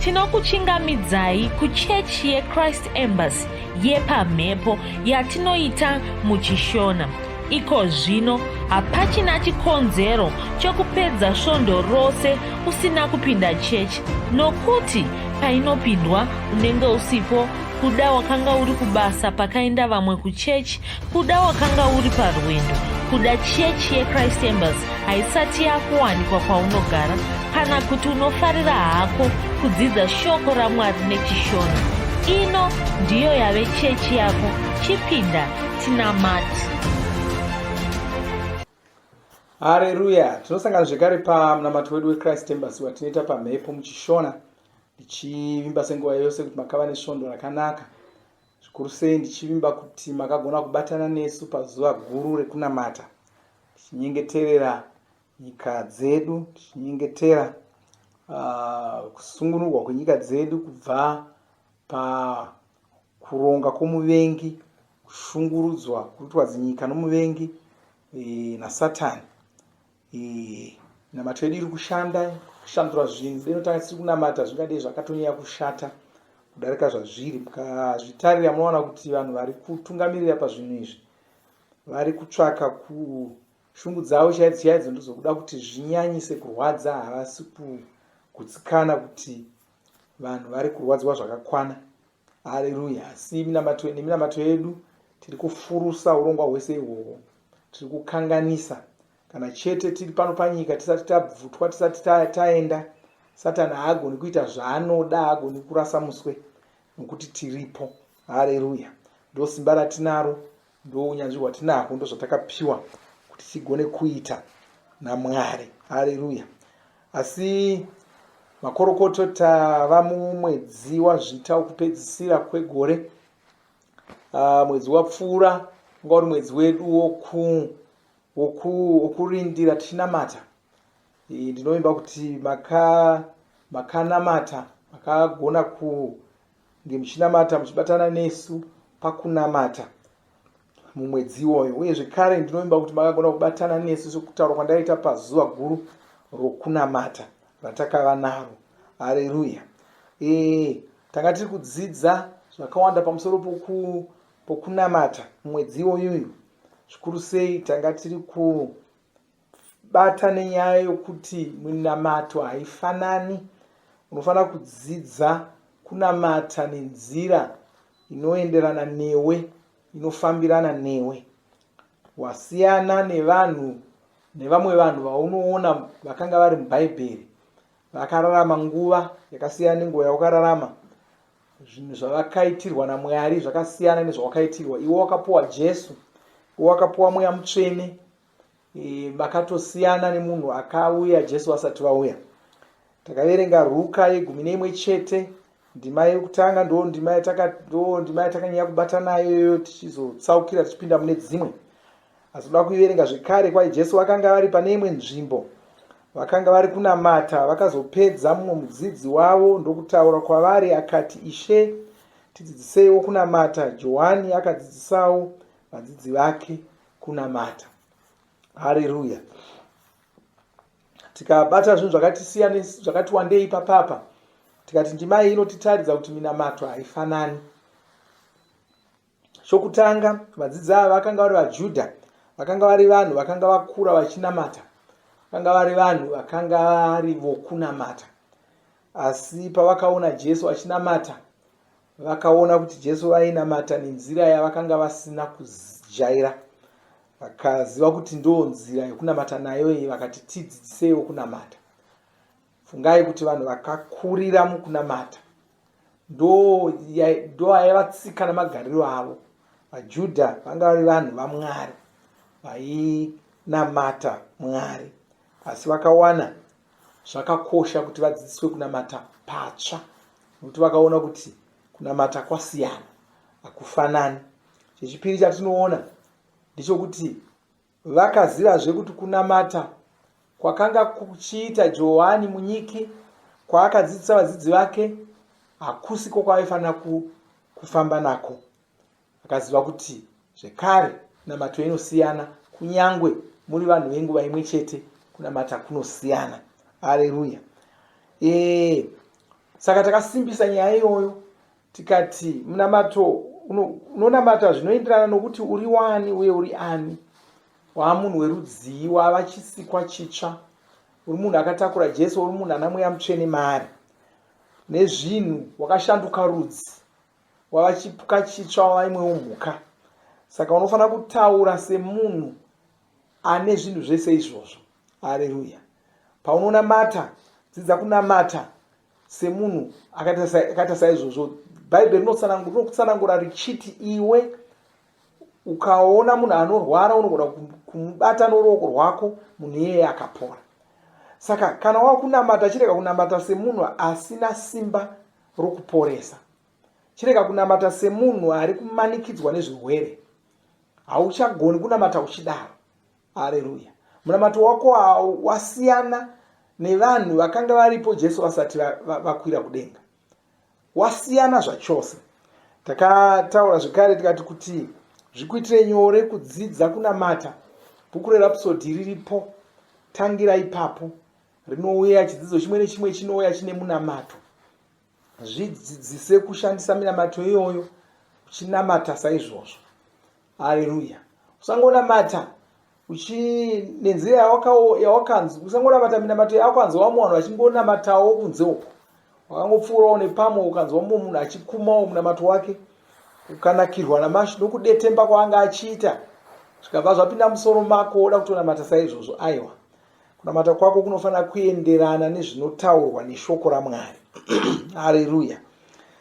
Tinokuchingamidzai kuchechi yeChrist Embassy yepamhepo yatinoita muchiShona. Iko zvino hapachina chikonzero chokupedza svondo rose usina kupinda chechi nokuti painopindwa unenge usipo kuda wakanga uri kubasa pakaenda vamwe kuchechi kuda wakanga uri parwendo kuda chechi yechrist embassy haisati yakuwanikwa kwaunogara kana kuti unofarira hako kudzidza shoko ramwari nechishona ino ndiyo yave chechi yako chipinda tinamati Hareruya! Tinosangana zvekare pamunamato wedu weChrist Embassy watinoita pamhepo muchishona. Ndichivimba senguva yose kuti makava nesvondo rakanaka. Zvikuru sei ndichivimba kuti makagona kubatana nesu pazuva guru rekunamata. Tichinyengeterera nyika dzedu, tichinyengetera uh, kusungunurwa kwenyika dzedu kubva pa kuronga kwomuvengi, kushungurudzwa kuitwa dzinyika nomuvengi e, nasatani e, minamato yedu iri kushanda kushandura zvinhu deno tanga tisiri kunamata zvingadei zvakatonyanya kushata kudarika zvazviri mukazvitarira munowana kuti vanhu vari kutungamirira pazvinhu izvi vari kutsvaka kushungu dzavo chaidzo chaidzo ndozokuda kuti zvinyanyise kurwadza havasi kugutsikana kuti vanhu vari kurwadziwa zvakakwana Haleluya. Asi minamato neminamato yedu tiri kufurusa urongwa hwese ihwohwo. Tiri kukanganisa. Kana chete tiri pano panyika tisati tabvutwa tisati taenda, Satani haagoni kuita zvaanoda, haagoni kurasa muswe nokuti tiripo. Haleluya. Ndo simba ratinaro, ndo unyanzvi hwatinahwo, ndo zvatakapiwa kuti tigone kuita naMwari. Haleluya. Asi makorokoto tava mumwedzi waZvita wokupedzisira kwegore. Uh, mwedzi wapfuura wanga uri mwedzi wedu woku wokurindira tichinamata. Ndinovimba kuti maka makanamata makagona kunge muchinamata muchibatana nesu pakunamata mumwedzi iwoyo uye zvekare ndinovimba kuti makagona kubatana nesu sekutaura kwandaita pazuva guru rokunamata ratakava naro hareruya e, tanga tiri kudzidza zvakawanda pamusoro poku, pokunamata mumwedzi iwoyuyu zvikuru sei tanga tiri kubata nenyaya yokuti minamato haifanani unofanira kudzidza kunamata nenzira inoenderana newe inofambirana newe wasiyana nevanhu nevamwe vanhu vaunoona vakanga vari mubhaibheri vakararama nguva yakasiyana nenguva yawakararama zvinhu zvavakaitirwa namwari zvakasiyana nezvawakaitirwa iwe wakapuwa jesu iwe wakapuwa mweya mutsvene e, makatosiyana nemunhu akauya jesu vasati vauya takaverenga ruka yegumi neimwe chete ndima yekutanga ndo ndima yataka ndo ndima yatakanyanya kubata nayo iyoyo tichizotsaukira tichipinda mune dzimwe asi toda kuiverenga zvekare kwai jesu vakanga vari pane imwe nzvimbo vakanga vari kunamata vakazopedza mumwe mudzidzi wavo ndokutaura kwavari akati ishe tidzidziseiwo kunamata johani akadzidzisawo vadzidzi vake kunamata hareruya tikabata zvinhu zvakati siyane zvakati wandei ipapapa tikati ndima iyi inotitaridza kuti minamato haifanani chokutanga vadzidzi ava vakanga vari vajudha vakanga vari vanhu vakanga vakura vachinamata vakanga vari vanhu vakanga vari vokunamata asi pavakaona jesu achinamata Vakaona kuti Jesu vainamata nenzira yavakanga vasina kujaira. Vakaziva kuti ndo nzira yokunamata nayo iyi, vakati tidzidziseiwo kunamata. Fungai kuti vanhu vakakurira mukunamata ndo ndo aiva tsika namagariro avo. VaJudha vanga vari vanhu vaMwari vainamata Mwari, asi vakawana zvakakosha kuti vadzidziswe kunamata patsva nokuti vakaona kuti kunamata kwasiyana hakufanani chechipiri chatinoona ndechokuti vakazivazve kuti kunamata kwakanga kuchiita johani munyiki kwaakadzidzisa vadzidzi vake hakusiko kwavaifanira kufamba nako Akaziva kuti zvekare minamato inosiyana kunyangwe muri vanhu venguva imwe chete kunamata kunosiyana. Hareruya. E, Saka takasimbisa nyaya iyoyo tikati munamato unonamata zvinoenderana nokuti uri wani uye uri ani, waamunhu werudzii, wava chisikwa chitsva, uri munhu akatakura Jesu, uri munhu ana Mweya Mutsvene maari nezvinhu, wakashanduka rudzi, wava chipuka chitsva, wava imwewo mhuka. Saka unofanira kutaura semunhu ane zvinhu zvese izvozvo. Hareruya! Paunonamata, dzidza kunamata semunhu akaita saizvozvo. Bhaibheri rinokutsanangura richiti iwe ukaona munhu anorwara unogona kumubata noruoko rwako, munhu iyeye akapora. Saka kana wakunamata, chirega kunamata semunhu asina simba rokuporesa. Chirega kunamata semunhu ari kumanikidzwa nezvirwere. Hauchagoni kunamata uchidaro. Hareruya. Munamato wako wasiyana nevanhu vakanga varipo Jesu vasati vakwira kudenga. Wasiyana zvachose. Takataura zvekare tikati kuti zvikuitire nyore kudzidza kunamata. Bhuku reRhapsody riripo. Tangira ipapo. Rinouya chidzidzo chimwe nechimwe chinouya chine munamato. Zvidzidzise kushandisa minamato iyoyo uchinamata saizvozvo. Hareruya. Usangonamata uchi nenzira yawakanzwa, usangonamata minamato yawakanzwa vamwe vanhu vachingonamatawo kunze uko. Wakangopfuurawo nepamwe ukanzwa mumwe munhu achikumawo munamato wake, ukanakirwa namashi nokudetemba kwaanga achiita, zvikabva zvapinda musoro mako woda kutonamata saizvozvo. Aiwa, kunamata kwako kunofanira kuenderana nezvinotaurwa neshoko raMwari. Hareruya.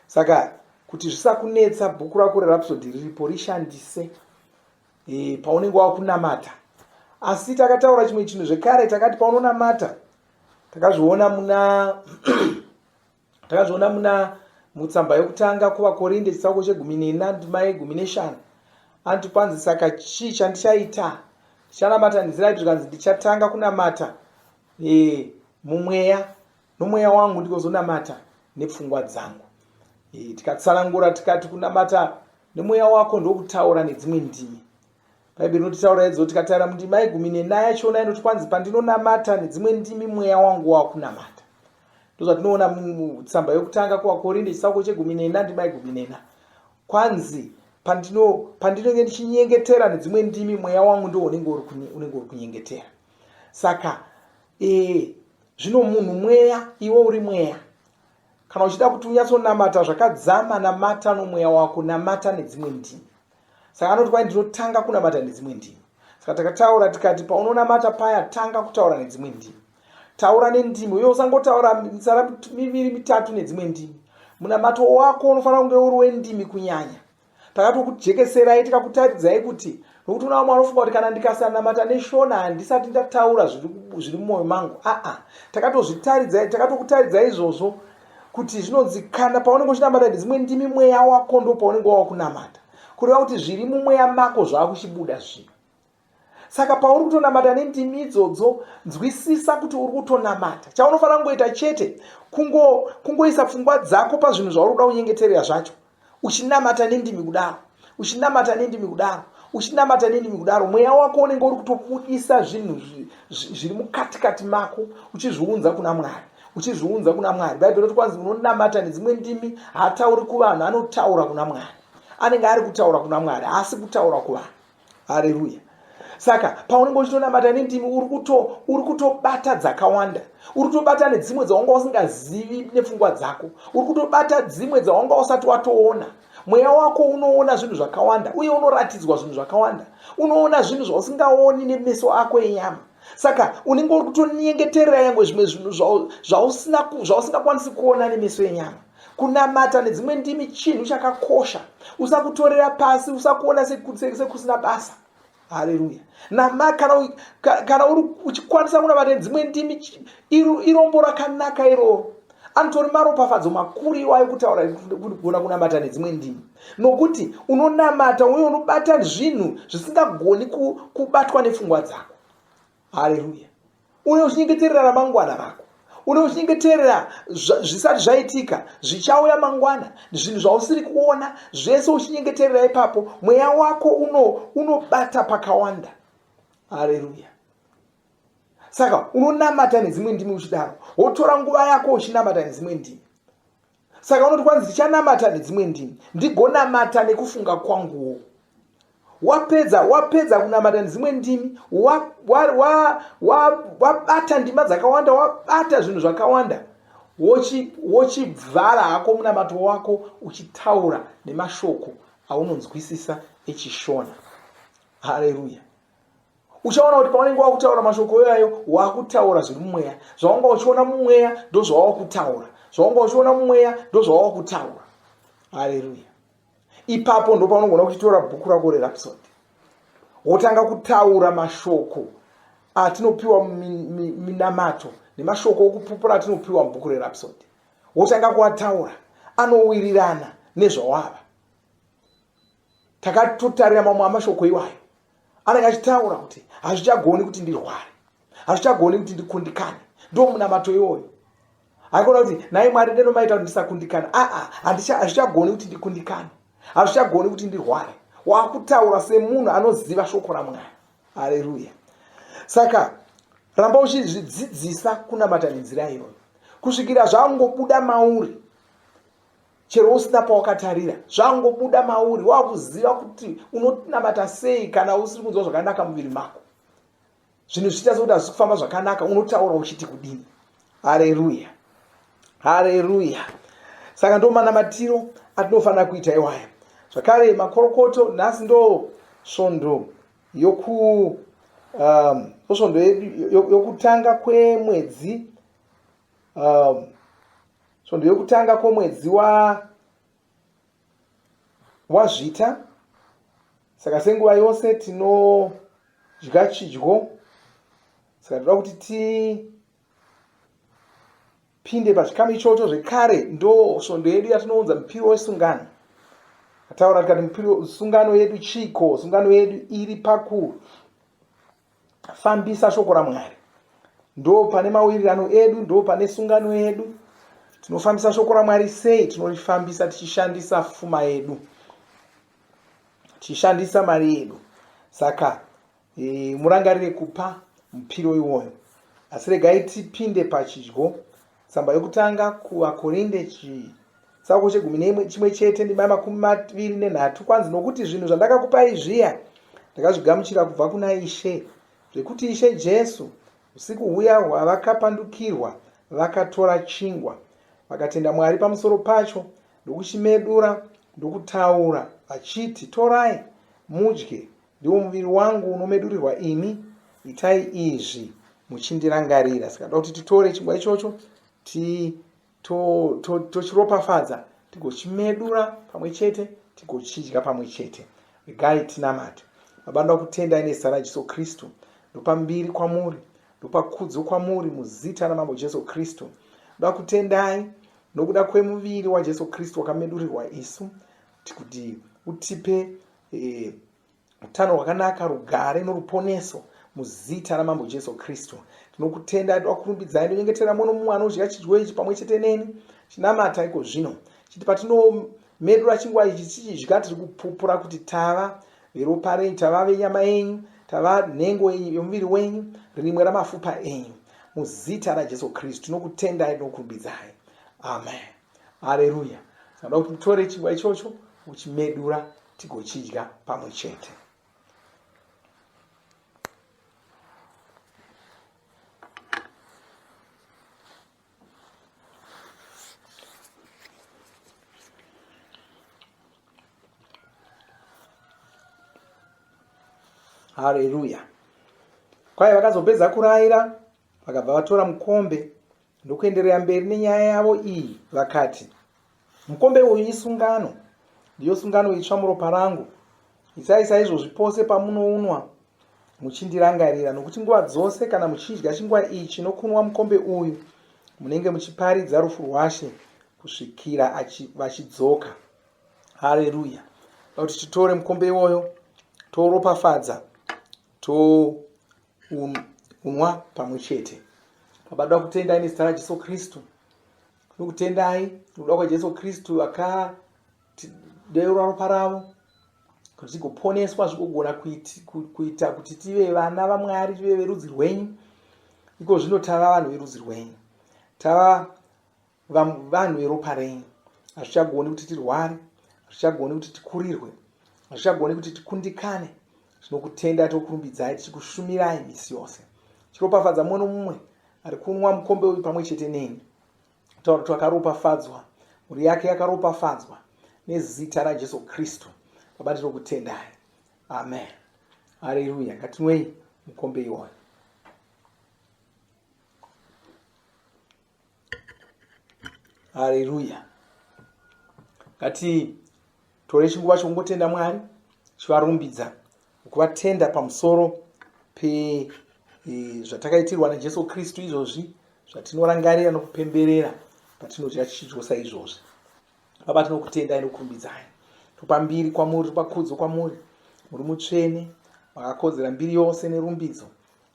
Saka kuti zvisakunetsa, bhuku rako reRhapsody riripo, rishandise paunenge wakunamata. Asi takataura chimwe chinhu zvekare, takati paunonamata, takazviona muna takazviona muna mutsamba yokutanga kuvaKorinde chitsauko chegumi nena ndima yegumi neshanu, anoti kwanzi, saka chii chandichaita? Ndichanamata nenzira ipi? Zvikanzi ndichatanga kunamata mumweya nomweya wangu, ndikozonamata nepfungwa dzangu. Tikatsanangura tikati kunamata nemweya wako ndokutaura nedzimwe ndimi. Bhaibheri rinotitaura idzo, tikataura mundima yegumi nena yachona inoti kwanzi, pandinonamata nedzimwe ndimi mweya wangu wakunamata. Ndozvatinoona mutsamba yokutanga kuvaKorinde chitsauko chegumi nena ndima yegumi nena. Kwanzi pandinenge ndichinyengetera nedzimwe ndimi mweya wangu ndiwo unenge uri kunyengetera. Saka zvino munhu mweya, iwe uri mweya. Kana uchida kuti unyatsonamata zvakadzama, namata nomweya wako, namata nedzimwe ndimi. Saka anoti kwai ndinotanga kunamata nedzimwe ndimi. Saka takataura tikati paunonamata paya, tanga kutaura nedzimwe ndimi. Taura nendimi, uye usangotaura mitsara miviri mitatu nedzimwe ndimi. Munamato wako unofanira kunge uri wendimi kunyanya. Takatokujekeserai tikakutaridzai kuti, nokuti una vamwe vanofunga kuti kana ndikasanamata neshona handisati ndataura zviri mumwoyo mangu. Aa, takatozvitaridzai, takatokutaridzai izvozvo kuti zvinonzi kana paunenge uchinamata nedzimwe ndimi, mweya wako ndo paunenge wava kunamata, kureva kuti zviri mumweya mako zvava kuchibuda zvino. Saka pauri kutonamata nendimi idzodzo, nzwisisa kuti uri kutonamata. Chaunofanira kungoita chete kungoisa pfungwa dzako pazvinhu zvauri kuda kunyengeterera zvacho, uchinamata nendimi kudaro, uchinamata nendimi kudaro, uchinamata nendimi kudaro. Mweya wako unenge uri kutobudisa zvinhu zviri mukatikati mako, uchizviunza kuna Mwari, uchizviunza kuna Mwari. Bhaibheri roti kwanzi unonamata nedzimwe ndimi haatauri kuvanhu, anotaura kuna Mwari. Anenge ari kutaura kuna Mwari, haasi kutaura kuvanhu. Hareruya. Saka paunenge uchitonamata nendimi, uri kutobata dzakawanda, uri kutobata nedzimwe dzawanga usingazivi nepfungwa dzako, uri kutobata dzimwe dzawanga usati watoona. Mweya wako unoona zvinhu zvakawanda uye unoratidzwa zvinhu zvakawanda, unoona zvinhu zvausingaoni nemeso ako enyama. Saka unenge uri kutonyengeterera yange zvimwe zvinhu zvausingakwanisi kuona nemeso enyama. Kunamata nedzimwe ndimi chinhu chakakosha, usakutorera pasi, usakuona sekusina basa. Haleluya. Nama kana uri uchikwanisa kunamata nedzimwe ndimi, irombo rakanaka iroro. Anotori maropafadzo makuru iwayo kutaura kugona kunamata nedzimwe ndimi, nokuti unonamata uye unobata zvinhu zvisingagoni kubatwa nepfungwa dzako. Haleluya. Une uchinyengeterera ramangwana rako, une uchinyengeterera zvisati zvaitika zvichauya mangwana, zvinhu zvausiri kuona zvese uchinyengeterera ipapo. Mweya wako unobata pakawanda. Haleluya. Saka unonamata nedzimwe ndimi uchidaro, wotora nguva yako uchinamata nedzimwe ndimi. Saka unoti kwanzi tichanamata nedzimwe ndimi, ndigonamata nekufunga kwanguwo. Wapedza, wapedza kunamata nedzimwe ndimi, wabata wa, wa, wa, ndima dzakawanda, wabata zvinhu zvakawanda, wochivhara hako munamato wako uchitaura nemashoko aunonzwisisa echishona. Hareruya! Uchaona kuti paunenge wakutaura mashoko iwayo, wakutaura zviri mumweya. Zvawanga uchiona mumweya ndozvawakutaura, zvawanga uchiona mumweya ndozvawakutaura. Hareruya! Ipapo ndopaunogona kuchitora bhuku rako reRhapsody, wotanga kutaura mashoko atinopiwa minamato nemashoko okupupura atinopiwa mubhuku reRhapsody, wotanga kuataura anowirirana nezvawava. Takatotarira mamwe amashoko iwayo anenge achitaura kuti hazvichagoni kuti ndirware, hazvichagoni kuti ndikundikane. Ndo munamato iwoyo. Haikona kuti nhai Mwari deno maita kuti ndisakundikana. Aa, hazvichagoni kuti ndikundikane, hazvichagoni kuti ndirware. Wakutaura semunhu anoziva shoko raMwari. Haleluya. Saka ramba uchizvidzidzisa kunamata nenzira iyoyo kusvikira zvangobuda mauri. Chero usina pawakatarira, zvangobuda mauri, wakuziva kuti unonamata sei kana usiri kunzwa zvakanaka muviri mako. Zvinhu zvichiita sekuti hazvisi kufamba zvakanaka, unotaura uchiti kudini? Hareruya, hareruya. Saka ndo manamatiro atinofanira kuita iwaya. Zvakare makorokoto, nhasi ndo svondo yoku um, svondo yokutanga kwemwedzi um, svondo yokutanga kwomwedzi wa wazvita. Saka senguva yose tinodya chidyo, saka toda kuti tipinde pachikamu ichocho zvekare. Ndo svondo yedu yatinounza mupiro wesungano. Ataura tikati mupiro sungano yedu chiko? Sungano yedu iri paku fambisa shoko raMwari. Ndo pane mawirirano edu, ndo pane sungano yedu. Tinofambisa shoko raMwari sei? Tinorifambisa tichishandisa fuma yedu, tichishandisa mari yedu. Saka e, murangarire kupa mupiro iwoyo. Asi regai tipinde pachidyo. Tsamba yokutanga kuvaKorinde chitsauko chegumi neimwe chimwe chete ndima 23, kwanzi, nokuti zvinhu zvandakakupai zviya ndakazvigamuchira kubva kuna Ishe, zvekuti Ishe Jesu usiku huya hwavakapandukirwa vakatora chingwa, vakatenda Mwari pamusoro pacho, ndokuchimedura, ndokutaura vachiti, torai mudye, ndiwo muviri wangu unomedurirwa imi, itai izvi muchindirangarira. Saka toda kuti titore chingwa ichocho tochiropafadza, tigochimedura pamwe chete, tigochidya pamwe chete. Regai tinamate. Baba, ndoda kutendai nezita raJesu Kristu. Ndopa mbiri kwamuri, ndopa kudzo kwamuri muzita raMambo Jesu Kristu. Ndoda kutendai nokuda kwemuviri waJesu Kristu wakamedurirwa isu, kuti utipe e, utano hwakanaka, rugare noruponeso muzita raMambo Jesu Kristu. Tinokutenda, tinokurumbidzai, ndonyengetera mumwe nomumwe anodya chidyo ichi pamwe chete neni. Chinamata iko zvino chiti patinomedura chingwa ichi tichidya, tiri kupupura kuti tava veropa renyu, tava venyama yenyu, tava nhengo yomuviri wenyu, rimwe ramafupa enyu. Muzita raJesu Kristu tinokutendai, tinokurumbidzai. Amen. Hareruya. Saka kuti mutore chingwa ichocho uchimedura tigochidya pamwe chete. Hareruya. Kwai vakazopedza kuraira vakabva vatora mukombe ndokuenderera mberi nenyaya yavo iyi vakati, Mukombe uyu isungano, ndiyo sungano itsva muropa rangu. Itai saizvozvi pose pamunounwa muchindirangarira, nokuti nguva dzose kana muchidya chingwa ichi nokunwa mukombe uyu, munenge muchiparidza rufu rwaShe kusvikira vachidzoka. Hareruya! Kuti titore mukombe iwoyo touropafadza tounwa pamwe chete. Baba, toda kutendai nezita raJesu Kristu. Tinokutendai nokuda kwaJesu Kristu akadeura ropa ravo kuti tigoponeswa, zvigogona kuita kuti tive vana vaMwari, tive verudzi rwenyu. Iko zvino tava vanhu verudzi rwenyu, tava vanhu veropa renyu. Hazvichagoni kuti tirware, hazvichagoni kuti tikurirwe, hazvichagoni kuti tikundikane. Tinokutenda, tokurumbidzai, tichikushumirai misi yose. Chiropafadza mumwe nomumwe ari kunwa mukombe uyu pamwe chete neni. Taura kuti akaropafadzwa, mhuri yake yakaropafadzwa nezita raJesu Kristu. Baba, tinokutendai. Amen. Haleluya. Ngatinwei mukombe iwoyo. Haleluya. Ngatitore chinguva chokungotenda Mwari, chivarumbidza, kuvatenda pamusoro pe e, zvatakaitirwa naJesu Kristu izvozvi zvatinorangarira nokupemberera patinodya chidyo saizvozvi. Baba, tinokutendai nokukurumbidzai. Topa mbiri kwamuri, topa kudzo kwamuri. Muri mutsvene, makakodzera mbiri yose nerumbidzo.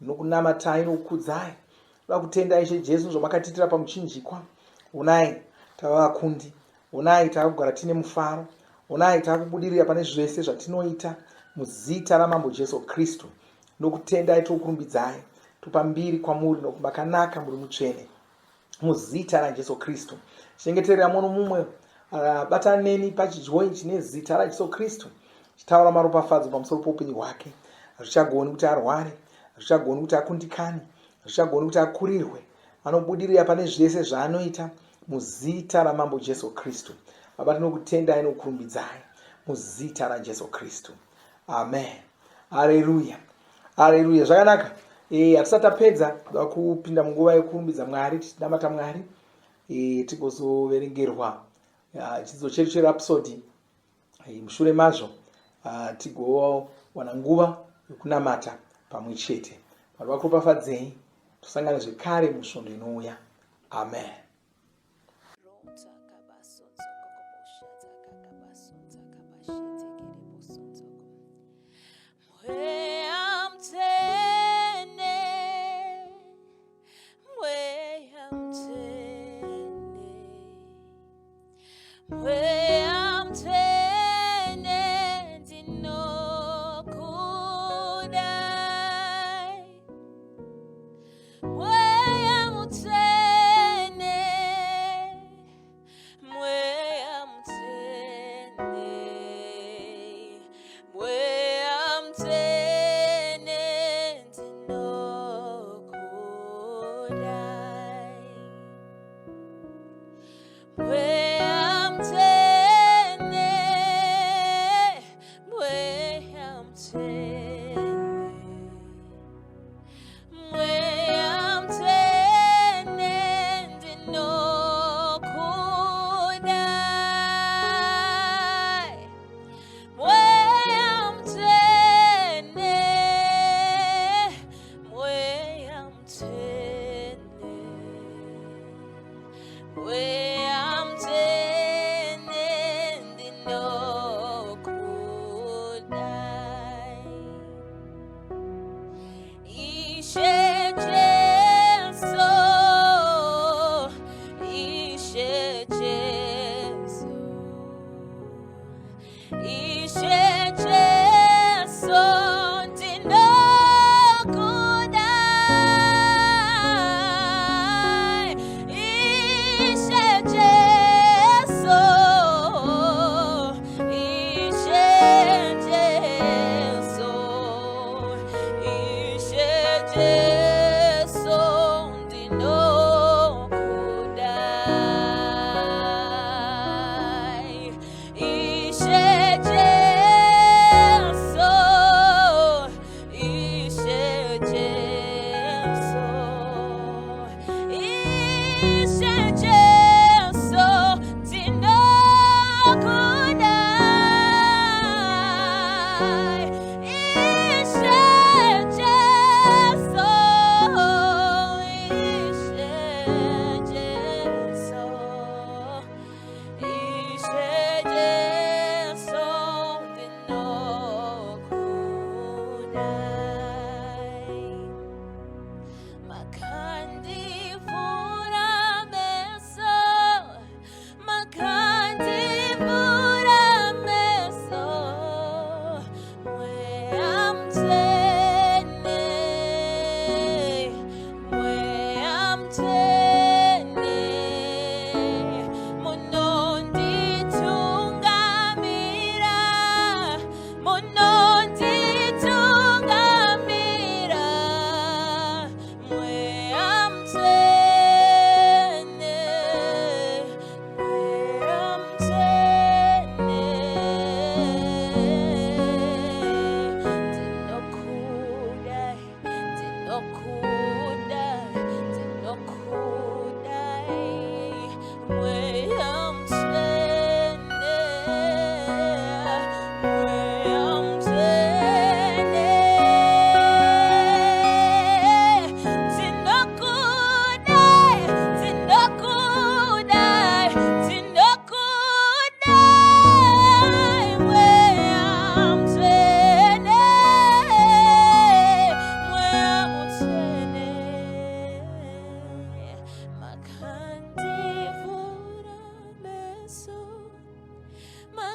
Ndinokunamatai nokukudzai. Toda kutenda Ishe Jesu zvamakatiitira pamuchinjikwa. Honai tava vakundi. Honai tava kugara tine mufaro. Honai tava kubudirira pane zvese zvatinoita muzita raMambo Jesu Kristu. Nokutendai tokurumbidzai. Topa mbiri kwamuri nokuti makanaka muri mutsvene. Muzita raJesu Kristu. Chengeterera mumwe nomumwe batana neni pachidyo ichi nezita raJesu Kristu. Chitaura maropafadzo pamusoro poupenyu hwake. Hazvichagoni kuti arware, hazvichagoni kuti akundikane, hazvichagoni kuti akurirwe. Anobudirira pane zvese zvaanoita muzita raMambo Jesu Kristu. Baba, tinokutendai nokukurumbidzai muzita raJesu Kristu. Amen. Haleluya. Haleluya. Zvakanaka. Eh, hatisati tapedza toda kupinda munguva yekurumbidza Mwari tichinamata Mwari. Eh, tigozoverengerwa ah, chidzidzo chedu cherhapsody. Eh, mushure mazvo ah, tigowana nguva yokunamata pamwe chete. Mwari vakuropafadzei. Tosangana zvekare musvondo inouya. Amen.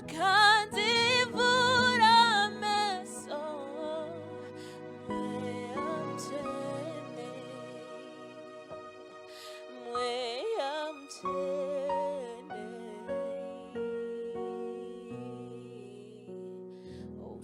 Vakandivhura meso, Mweya Mutsvene, Mweya Mutsvene. Oh,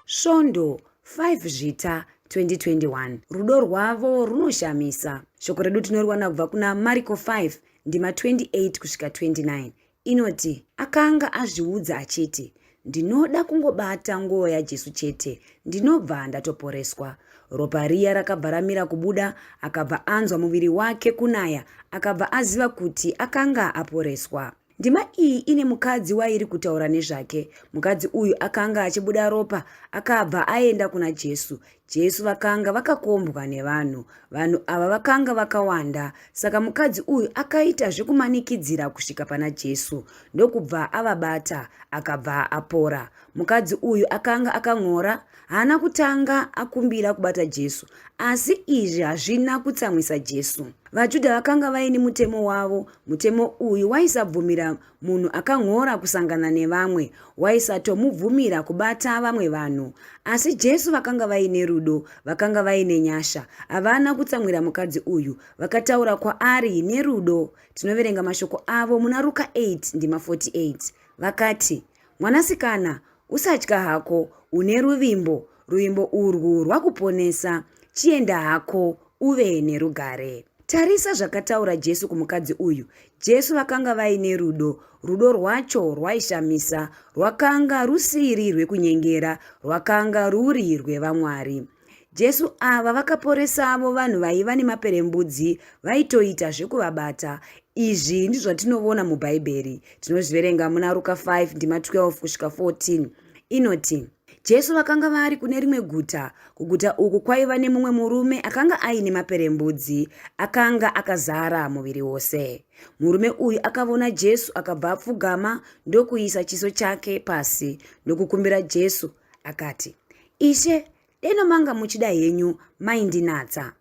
Svondo 5 Zvita 2021. Rudo rwavo runoshamisa. Shoko redu tinoriwana kubva kuna Mariko 5 ndima 28 kusvika 29 inoti, Akanga azviudza achiti, Ndinoda kungobata nguo yaJesu chete, ndinobva ndatoporeswa. Ropa riya rakabva ramira kubuda, akabva anzwa muviri wake kunaya, akabva aziva kuti akanga aporeswa. Ndima iyi ine mukadzi wairi kutaura nezvake. Mukadzi uyu akanga achibuda ropa akabva aenda kuna Jesu. Jesu vakanga vakakombwa nevanhu. Vanhu ava vakanga vakawanda. Saka mukadzi uyu akaita zvekumanikidzira kusvika pana Jesu. Ndokubva avabata akabva apora. Mukadzi uyu akanga akan'ora, haana kutanga akumbira kubata Jesu, asi izvi hazvina kutsamwisa Jesu. VaJudha vakanga vaine mutemo wavo. Mutemo uyu waisabvumira munhu akan'ora kusangana nevamwe, waisatomubvumira kubata vamwe vanhu. Asi Jesu vakanga vaine rudo, vakanga vaine nyasha. Havana kutsamwira mukadzi uyu, vakataura kwaari nerudo. Tinoverenga mashoko avo muna Ruka 8 ndima 48. Vakati, Mwanasikana, usatya hako, une ruvimbo, ruvimbo urwu rwakuponesa. Chienda hako, uve nerugare. Tarisa zvakataura Jesu kumukadzi uyu. Jesu vakanga vaine rudo. Rudo rwacho rwaishamisa. Rwakanga rusiri rwekunyengera, rwakanga rwuri rwevaMwari. Jesu ava vakaporesavo vanhu vaiva nemaperembudzi vaitoita zvekuvabata. Izvi ndizvo zvatinovona muBhaibheri. Tinozviverenga muna Ruka 5 ndima 12 kusvika 14. Inoti, Jesu vakanga vari kune rimwe guta. Kuguta uku kwaiva nemumwe murume akanga aine maperembudzi akanga akazara muviri wose. Murume uyu akavona Jesu akabva apfugama ndokuisa chiso chake pasi ndokukumbira Jesu akati, Ishe, deno manga muchida henyu maindinatsa.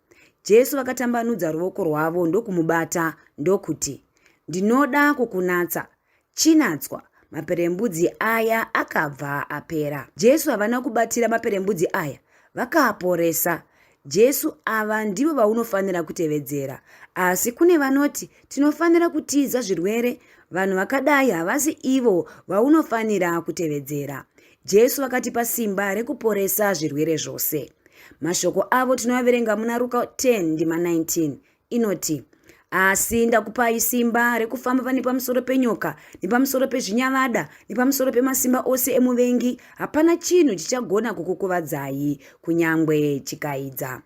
Jesu vakatambanudza ruoko rwavo ndokumubata ndokuti, Ndinoda kukunatsa. Chinatswa. Maperembudzi aya akabva apera. Jesu havana kubatira maperembudzi aya, vakaaporesa. Jesu ava ndivo vaunofanira kutevedzera. Asi kune vanoti tinofanira kutiza zvirwere, vanhu vakadai havasi ivo vaunofanira kutevedzera. Jesu vakatipa simba rekuporesa zvirwere zvose. Mashoko avo tinoaverenga muna Ruka 10 ndima 19 inoti, Asi ndakupai simba rekufamba pane pamusoro penyoka nepamusoro pezvinyavada nepamusoro pemasimba ose emuvengi, hapana chinhu chichagona kukukuvadzai kunyangwe chikaidza.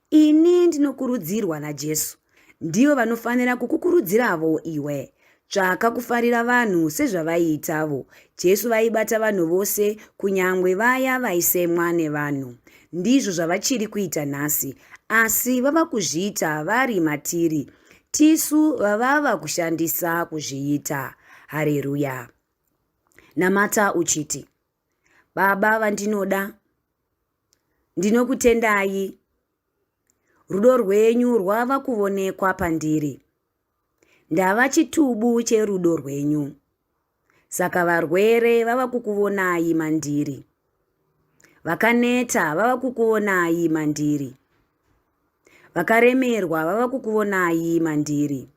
Ini ndinokurudzirwa naJesu. Ndivo vanofanira kukukurudziravo iwe. Tsvaka kufarira vanhu sezvavaiitavo. Jesu vaibata vanhu vose kunyangwe vaya vaisemwa nevanhu. Ndizvo zvavachiri kuita nhasi, asi vava kuzviita vari matiri. Tisu vavava kushandisa kuzviita. Hareruya. Namata uchiti, Baba vandinoda, ndinokutendai. Rudo rwenyu rwava kuvonekwa pandiri. Ndava chitubu cherudo rwenyu. Saka varwere vava kukuvonai mandiri. Vakaneta vava kukuvonai mandiri. Vakaremerwa vava kukuvonai mandiri.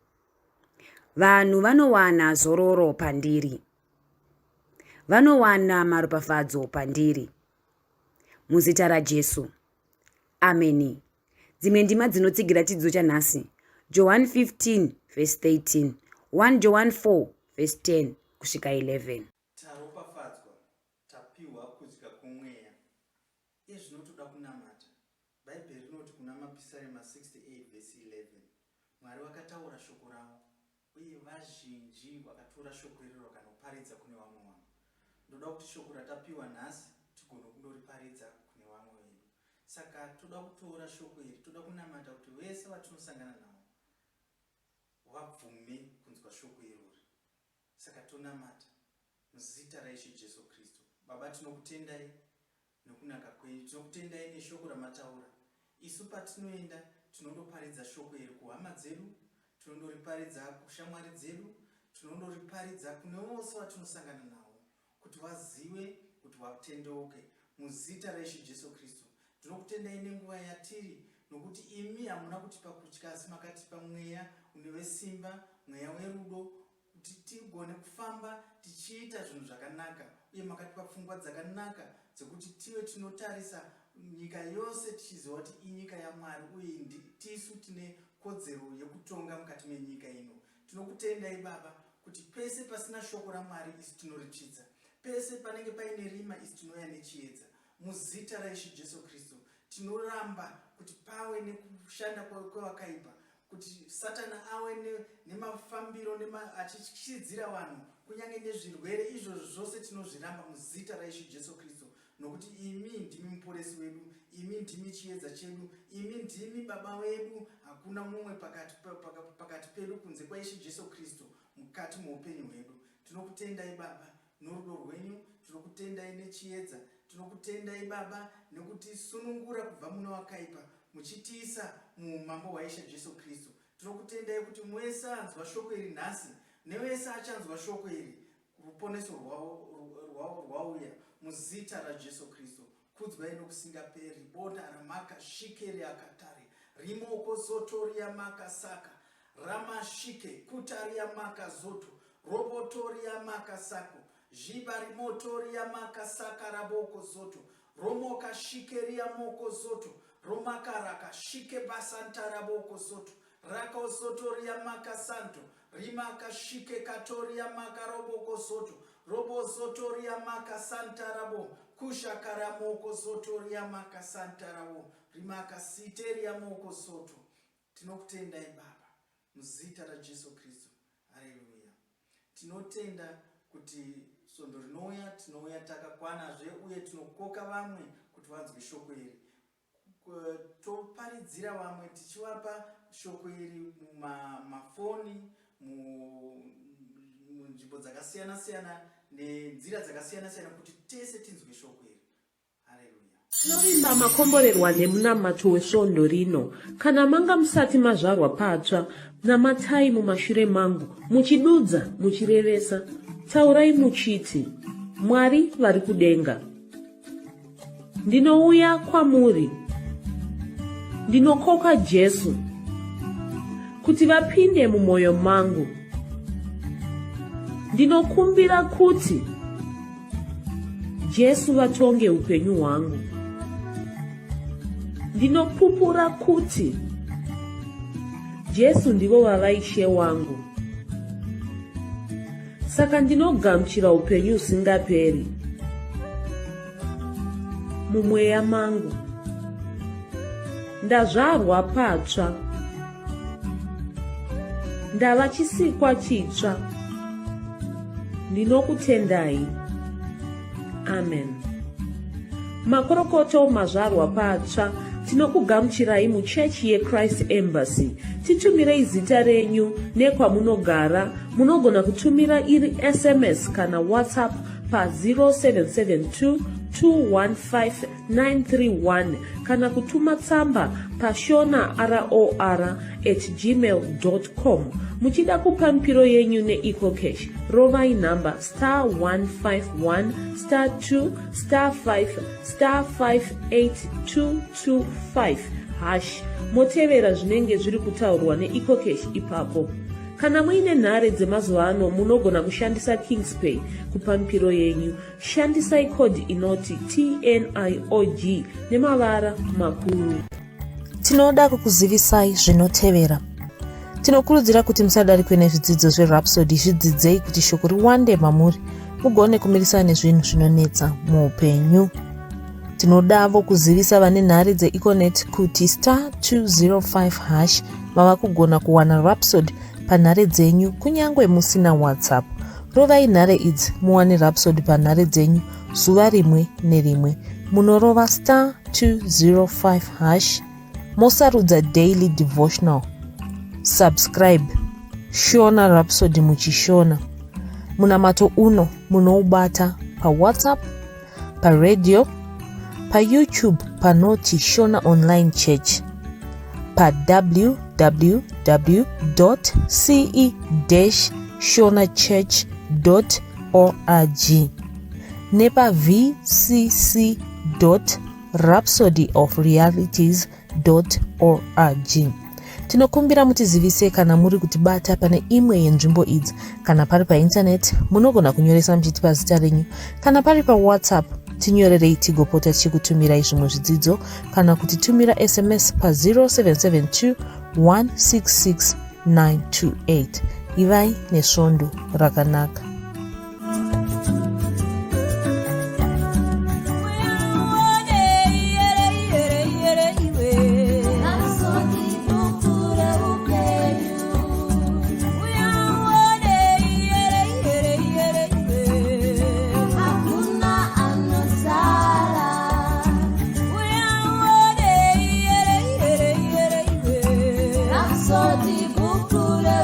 Vanhu vanowana zororo pandiri. Vanowana maropafadzo pandiri. Muzita raJesu. Ameni. Dzimwe ndima dzinotsigira chidzidzo chanhasi. Johani 15 vhesi 13, 1 Johani 4 vhesi 10 kusvika 11. Taropafadzwa, tapihwa kudya kwomweya. Iye zvino toda kunamata. Bhaibheri rinoti kuna Mapisarema 68 vhesi 11, Mwari vakataura shoko ravo, uye vazhinji vakatora shoko iroro vakanoparidza kune vamwe vanhu. Ndoda kuti shoko ratapiwa nhasi tigone kundoriparidza kune vamwe vedu. Saka toda kutora shoko iri, toda kunamata kuti vese vatinosangana navo vabvume kunzwa shoko irori. Saka tonamata muzita raIshe Jesu Kristu. Baba, tinokutendai nokunaka kwenyu, tinokutendai neshoko ramataura. Isu patinoenda tinondoparidza shoko iri kuhama dzedu, Tinondoriparidza kushamwari dzedu, tinondoriparidza kune vose vatinosangana navo kuti vazive kuti vatendeuke muzita raIshe Jesu Kristu. Ndinokutendai nenguva yatiri nokuti imi hamuna kutipa kutya asi makatipa mweya une wesimba, mweya werudo kuti tigone kufamba tichiita zvinhu zvakanaka uye makatipa pfungwa dzakanaka dzekuti tive tinotarisa nyika yose tichiziva kuti inyika yamwari uye tisu tine kodzero yekutonga mukati menyika ino tinokutendai baba kuti pese pasina shoko ramwari isu tinoritsvidza pese panenge paine rima isu tinouya nechiedza muzita raishe jesu kristu tinoramba kuti pave nekushanda kwevakaipa kuti satani awe nemafambiro nema achityisidzira vanhu kunyange nezvirwere izvozvo zvose tinozviramba muzita raishe jesu kristu nokuti imi ndimi muporesi wedu imi ndimi chiedza chedu imi ndimi baba vedu hakuna mumwe pakati, pakati pedu kunze kwaishe jesu kristu mukati moupenyu hwedu tinokutendai baba norudo rwenyu tinokutendai nechiedza tinokutendai baba nekutisunungura kubva mune wakaipa muchitiisa muumambo hwaishe jesu kristu tinokutendai kuti mwese anzwa shoko iri nhasi nevese achanzwa shoko iri ruponeso rwauya muzita rajesu kristu kudzwai nokusingaperi boda ramaka shikeri akatari rimoko zotoria makasaka ramashike kutaria makazoto robotoria makasako zhiba rimotoria makasaka raboko zoto romoka shikeria moko zoto romakaraka shike basantaraboko zoto rakozotoria makasanto rimaka shike katoria makaroboko zoto robozotoria makasantarabo kushakaramoko zotoria makasantarabo rimakasiteria moko soto Tinokutendai Baba muzita raJesu Kristu. Haleluya. Tinotenda kuti svondo rinouya tinouya takakwanazve uye tinokoka vamwe kuti vanzwe shoko iri. Toparidzira vamwe tichivapa shoko iri mumafoni, munzvimbo dzakasiyana siyana nenzira dzakasiyana siyana kuti tese tinzwe shoko iri. Tinovimba makomborerwa nemunamato wesvondo rino. Kana manga musati mazvarwa patsva, namatai mumashure mangu, muchidudza, muchirevesa. Taurai muchiti, Mwari vari kudenga. Ndinouya kwamuri. Ndinokoka Jesu kuti vapinde mumwoyo mangu. Ndinokumbira kuti Jesu vatonge upenyu hwangu. Ndinopupura kuti Jesu ndivo vava Ishe wangu. Saka ndinogamuchira upenyu husingaperi mumweya mangu. Ndazvarwa patsva. Ndava chisikwa chitsva. Ndinokutendai. Amen. Makorokoto mazvarwa patsva tinokugamuchirai muchechi yechrist embassy titumirei zita renyu nekwamunogara munogona kutumira iri sms kana whatsapp pa 0772 215 931 kana kutuma tsamba pashona ror at gmail com muchida kupa mipiro yenyu neecocash rovai nhamba star 151 star 2 star 5 star 58225 hash motevera zvinenge zviri kutaurwa neecocash ipapo kana muine nhare dzemazuva ano munogona kushandisa kingspay kupa mipiro yenyu Shandisai code inoti TNIOG nemavara makuru. Tinoda kukuzivisai zvinotevera. Tinokurudzira kuti musadarikwe nezvidzidzo zveRhapsody, zvidzidzei kuti shoko riwande mamuri mugone kumirisana nezvinhu zvinonetsa muupenyu. Tinodavo kuzivisa vane nhare dzeEconet kuti star 205 hash mava kugona kuwana Rhapsody panhare dzenyu kunyange musina WhatsApp. Rovai nhare idzi muwane Rhapsody panhare dzenyu zuva rimwe nerimwe. Munorova star 205 hash mosarudza daily devotional. Subscribe Shona Rhapsody muchishona. Munamato uno munoubata paWhatsApp, paradio, paYouTube panoti Shona Online Church, pa www. www ce shonachurch org nepavcc rhapsodyofrealities org. Tinokumbira mutizivise kana muri kutibata pane imwe yenzvimbo idzi. Kana pari paintaneti, munogona kunyoresa muchitipa zita renyu. Kana pari paWhatsApp, tinyorerei tigopota tichikutumirai zvimwe zvidzidzo kana kutitumira SMS pa 0772 166 928. Ivai nesvondo rakanaka. Rhapsody, bukure.